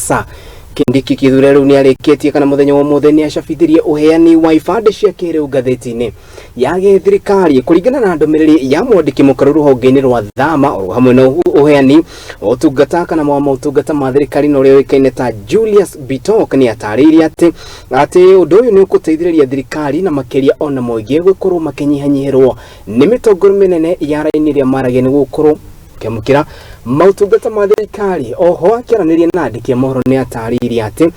Profesa Kindiki Kithure rĩu nĩarĩkĩtie kana mũthenya wa ũmũthĩ nĩacabithirie ũheani wa ibandĩ cia kĩrĩu ngathĩti-inĩ ya gĩthirikari kũringana na ndũmĩrĩri ya mwandĩki mũkaru rũhonge-inĩ rwa thama oro hamwe na ũheani wa ũtungata kana wa motungata ma thirikari na ũrĩa ũĩkaine ta Julius Bitok nĩ atarĩirie atĩ ũndũ ũyũ nĩ ũgũteithĩrĩria thirikari na makĩria ona mũingĩ gũkorwo makĩnyihanyihĩrwo nĩ mĩtongoro mĩnene ya raini ĩrĩa maragia nĩ gũkorwo kĩamũkĩra maũtungata ma thirikari. Oho akĩaranĩria na andĩki a mohoro nĩ atarĩirie atĩ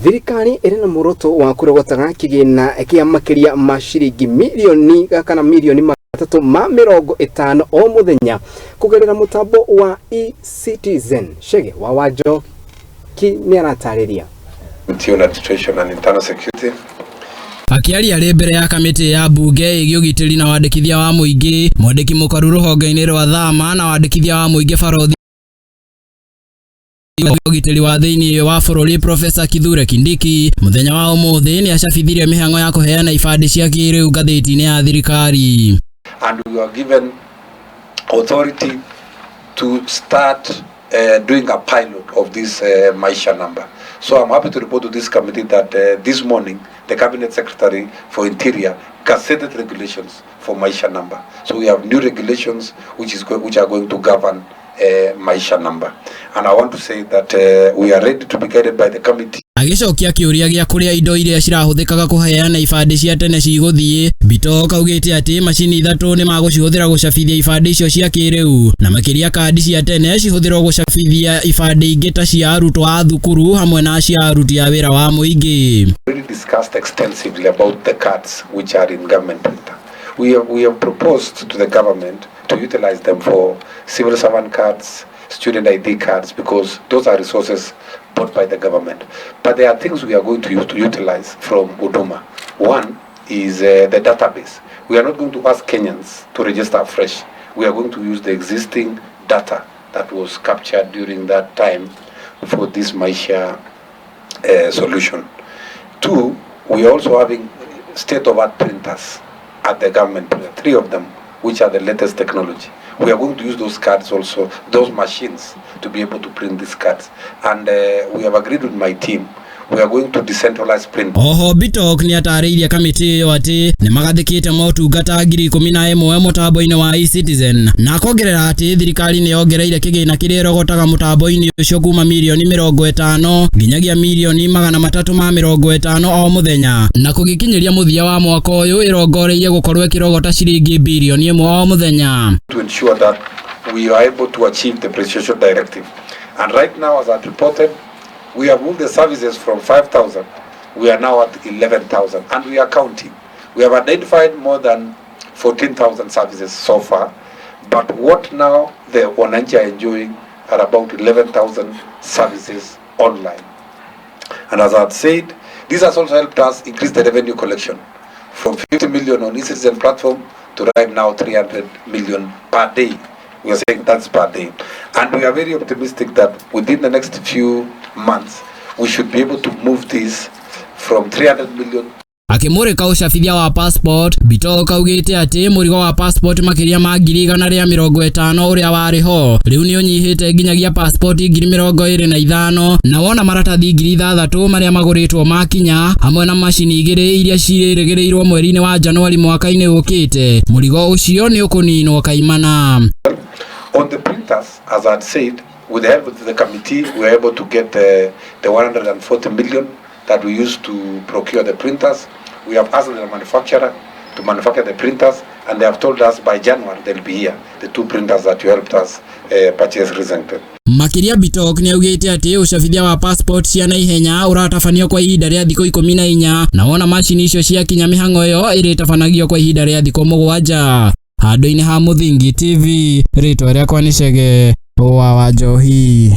thirikari ĩrĩ na muoroto wa kũrogotaga kĩgĩna kĩa makĩria ma ciringi mirioni kana mirioni 350 o mũthenya kũgerera mũtambo wa eCitizen. Chege wa Wanjoki nĩ aratarĩria. Committee on Administration and Internal Security. Akĩaria arĩ mbere ya kamĩtĩ ya mbunge ĩgiĩ ũgitĩri na wandĩkithia wa mũingĩ, mwandĩki mũkaru rũhonge-inĩ rwa thama na wandĩkithia wa mũingĩ, barothi ũgitĩri wa thĩinĩ wa bũrũri Profesa Kithure Kindiki, mũthenya wa ũmũthĩ nĩ acabithirie mĩhang'o ya kũheana ibandĩ cia kĩrĩu ngathĩti-inĩ ya thirikari. And we were given authority to start doing a pilot of this Maisha number. So I'm happy to report to this committee that this morning the Cabinet Secretary for Interior gazetted regulations for Maisha number. So we have new regulations which are going to govern Maisha number. And I want to say that we are ready to be guided by the committee. Agĩcokia kĩũria gĩa kũrĩa indo iria cirahũthĩkaga kũheana ibandĩ cia tene cigũthiĩ, Bitok augĩte atĩ macini ithatũ nĩ magũcihũthĩra gũcabithia ibandĩ icio cia kĩrĩu, na makĩria kandi cia tene cihũthĩrwo gũcabithia ibandĩ ingĩ ta cia arutwo a thukuru hamwe na cia aruti a wĩra wa mũingĩ. Already discussed extensively about the cards which are in government printer. We have proposed to the government to utilize them for civil servant cards, student ID cards, because those are resources bought by the government. But there are things we are going to use to utilize from Huduma. One is the database. We are not going to ask Kenyans to register afresh. We are going to use the existing data that was captured during that time for this Maisha solution. Two, we are also having state-of-art printers at the government printer, three of them, which are the latest technology. We are going to use those cards also, those machines, to be able to print these cards. And we have agreed with my team, we are going to decentralize print. Oho Bitok nĩ atarĩirie kamĩtĩ ĩyo atĩ nĩ magathĩkĩte motungata 11,000 mũtambo-inĩ wa eCitizen, na akongerera atĩ thirikari nĩ yongereire kĩgĩna kĩrĩa ĩrogotaga mũtambo-inĩ ũcio kuma mirioni 50 nginyagia mirioni 350 o mũthenya, na kũgĩkinyĩria mũthia wa mwaka ũyũ ĩrongoreirie gũkorwo ĩkĩrogota ciringi birioni 1 o mũthenya. To ensure that we are able to achieve the presidential directive. And right now, as I reported, we have moved the services from 5,000, we are now at 11,000, and we are counting. We have identified more than 14,000 services so far, but what now the wananchi are enjoying are about 11,000 services online. And as I've said, this has also helped us increase the revenue collection from 50 million on eCitizen platform to right now 300 million per day. We are saying that's per day. And we are very optimistic that within the next few months, we should be able to move this from 300 million Akĩmũrĩka ũcabithia wa passport, Bitok augĩte atĩ mũrigo wa passport makĩria ma 150,000 ũrĩa warĩ ho rĩu nĩ ũnyihĩte nginyagia passport 25,000, na wona maratathi 6,000 marĩa magũrĩtwo makinya hamwe na macini igĩrĩ iria cirĩrĩgĩrĩirwo mweri-inĩ wa Januari mwaka-inĩ ũkĩte, mũrigo ũcio nĩ ũkũninwo kaimana. On the printers, as I'd said, with the help of the committee, we were able to get the 140 million that we used to procure the printers. We have asked the manufacturer to manufacture the printers, and they have told us by January they'll be here, the two printers that you helped us purchase recently. Makĩria Bitok nĩ augĩte atĩ ũcabithia wa passport cia naihenya ũratabanio kwa ihinda rĩa thikũ 14, na wona macini icio ciakinya mĩhang'o ĩyo ĩrĩtabanagio kwa ihinda rĩa thikũ 7. Handũ-inĩ ha Mũthingi TV, rĩtwa rĩakwa nĩ Chege wa Wanjohi.